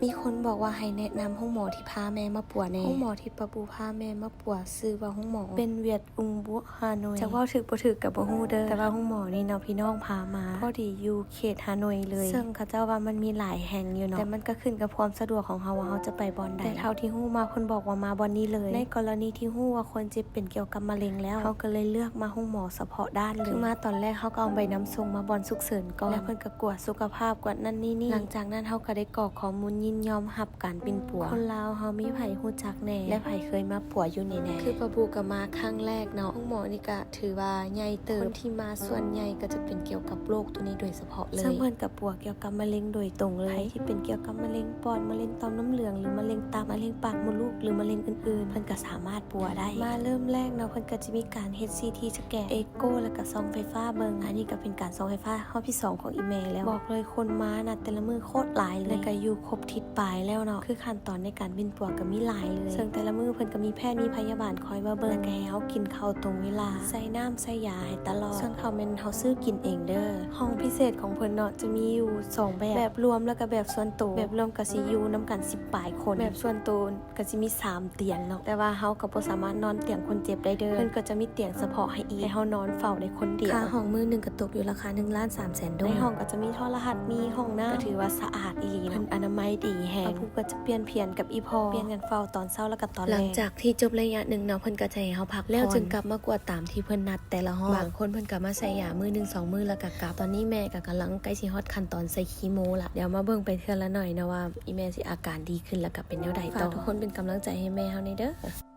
ມີຄົນບອກວ່າໃຫ້ແນະນຳໂຮງໝໍທີ່ພາແມ່ມາປົວແດ່. ໂຮງໝໍທີ່ປາບູພາແມ່ມາປົວຊື່ວ່າໂຮງໝໍເປັນຫວຽດອຸງບົວ ຮາໂນຍ. ຈັກເວົ້າຖືກບໍ່ຖືກກໍບໍ່ຮູ້ເດີ້ ແຕ່ວ່າໂຮງໝໍນີ້ເນາະ ພີ່ນ້ອງພາມາ ພໍດີຢູ່ເຂດຮາໂນຍເລີຍ. ເຊິ່ງເຂົາເຈົ້າວ່າມັນມີຫຼາຍແຫ່ງຢູ່ເນາະ ແຕ່ມັນກໍຂຶ້ນກັບຄວາມສະດວກຂອງເຮົາວ່າເຮົາຈະໄປບ່ອນໃດ. ແຕ່ເທົ່າທີ່ຮູ້ມາເພິ່ນບອກວ່າມາບ່ອນນີ້ເລີຍ. ໃນກໍລະນີທີ່ຮູ້ວ່າຄົນເຈັບເປັນກ່ຽວກັບມະເຮັງແລ້ວ ເຮົາກໍເລີຍເລືອກມາໂຮງໝໍສະເພາະດ້ານເລີຍ. ຄືມາຕອນແລກເຮົາກໍເອົາໃບນຳສົ່ງມາບ່ອນສຸກເສີນກ່ອນ ແລ້ວເພິ່ນກໍກວດສຸຂະພາບ ກວດນັ້ນນີ້ນີ້. ຫຼັງຈາກນັ້ນເຮົາກໍໄດ້ກອກຂໍ້ມູນຍິນຍອມຮັບການປິ່ນປົວ. ຄົນລາວເຮົາມີໃຜຮູ້ຈັກແດ່ ແລະ ໃຜເຄີຍມາປົວຢູ່ນີ້ແດ່? ຄືປາບູກໍມາຄັ້ງແລກເນາະ. ໂຮງໝໍນີ້ກໍຖືວ່າໃຫຍ່ເຕີບ. ຄົນທີ່ມາສ່ວນໃຫຍ່ກໍຈະເປັນກ່ຽວກັບໂລກໂຕນີ້ໂດຍສະເພາະເລີຍ. ເຊິ່ງເພິ່ນກໍປົວກ່ຽວກັບມະເຮັງໂດຍຕົງເລີຍ. ໃຜທີ່ເປັນກ່ຽວກັບມະເຮັງປອດ, ມະເຮັງຕ່ອມນ້ຳເຫຼືອງ ຫຼື ມະເຮັງຕັບ, ມະເຮັງປາກມົດລູກ ຫຼື ມະເຮັງອື່ນໆ ເພິ່ນກໍສາມາດປົວໄດ້. ມາເລີ່ມແລກເນາະ ເພິ່ນກໍຈະມີການເຮັດຊີທີສະແກນ, ເອໂກ ແລ້ວກໍສ່ອງໄຟຟ້າເບິ່ງ. ອັນນີ້ກໍເປັນການສ່ອງໄຟຟ້າຮອບທີສອງຂອງອີ່ແມ່ແລ້ວ. ບອກເລີຍຄົນມານະ ແຕ່ລະມື້ໂຄດຫຼາຍເລີຍ ແລ້ວກໍຢູ່ຄົບທິດປາຍແລ້ວເນາະ. ຄືຂັ້ນຕອນໃນການປິ່ນປົວກໍມີຫຼາຍເລີຍ ເຊິ່ງແຕ່ລະມື້ເພິ່ນກໍມີແພດມີພະຍາບານຄອຍມາເບິ່ງ ແລ້ວກໍໃຫ້ເຮົາກິນເຂົ້າຕົງເວລາ ໃສ່ນ້ຳໃສ່ຢາໃຫ້ຕະຫຼອດ. ສ່ວນເຂົ້າແມ່ນເຮົາຊື້ກິນເອງເດີ້. ຫ້ອງພິເສດຂອງເພິ່ນເນາະ ຈະມີຢູ່ສອງແບບ ແບບລວມ ແລ້ວກໍແບບສ່ວນໂຕ. ແບບລວມກໍຊິຢູ່ນຳກັນສິບປາຍຄົນ ແບບສ່ວນໂຕ ກໍຊິມີສາມຕຽງເນາະ ແຕ່ວ່າເຮົາກໍບໍ່ສາມາດນອນຕຽງຄົນເຈັບໄດ້ເດີ້. ເພິ່ນກໍຈະມີຕຽງສະເພາະໃຫ້ອີກ ໃຫ້ເຮົານອນເຝົ້າໄດ້ຄົນດຽວ. ຄ່າຫ້ອງມື້ໜຶ່ງກໍຕົກຢູ່ລາຄາໜຶ່ງລ້ານສາມແສນໂດລາ. ໃນຫ້ອງກໍຈະມີໂທລະທັດ, ມີຫ້ອງນ້ຳ, ກໍຖືວ່າສະອາດອີ່ຫຼີເນາະ. ເພິ່ນອະນາໄມດີແຮງ. ບາງຜູ້ກໍຈະປ່ຽນຜຽນກັບອີ່ພໍ່, ປ່ຽນກັນເຝົ້າຕອນເຊົ້າ ແລ້ວກໍຕອນແລງ. ຫຼັງຈາກທີ່ຈົບໄລຍະໜຶ່ງເນາະ ເພິ່ນກໍຈະໃຫ້ເຮົາພັກຜ່ອນ ແລ້ວຈຶ່ງກັບມາກວດຕາມທີ່ເພິ່ນນັດແຕ່ລະຮອບ. ບາງຄົນເພິ່ນກໍມາໃສ່ຢາມື້ໜຶ່ງສອງມື້ ແລ້ວກໍກັບ. ຕອນນີ້ແມ່ກໍກຳລັງໃກ້ຊິຮອດຂັ້ນຕອນໃສ່ຄີໂມລະ. ດຽວມາເບິ່ງໄປເທື່ອລະໜ້ອຍເນາະວ່າ ອີ່ແມ່ຊິອາການດີຂຶ້ນແລ້ວກໍເປັນແນວໃດຕໍ່. ຝາກທຸກຄົນເປັນກຳລັງໃຈໃຫ້ແມ່ເຮົາແດ່ເດີ້.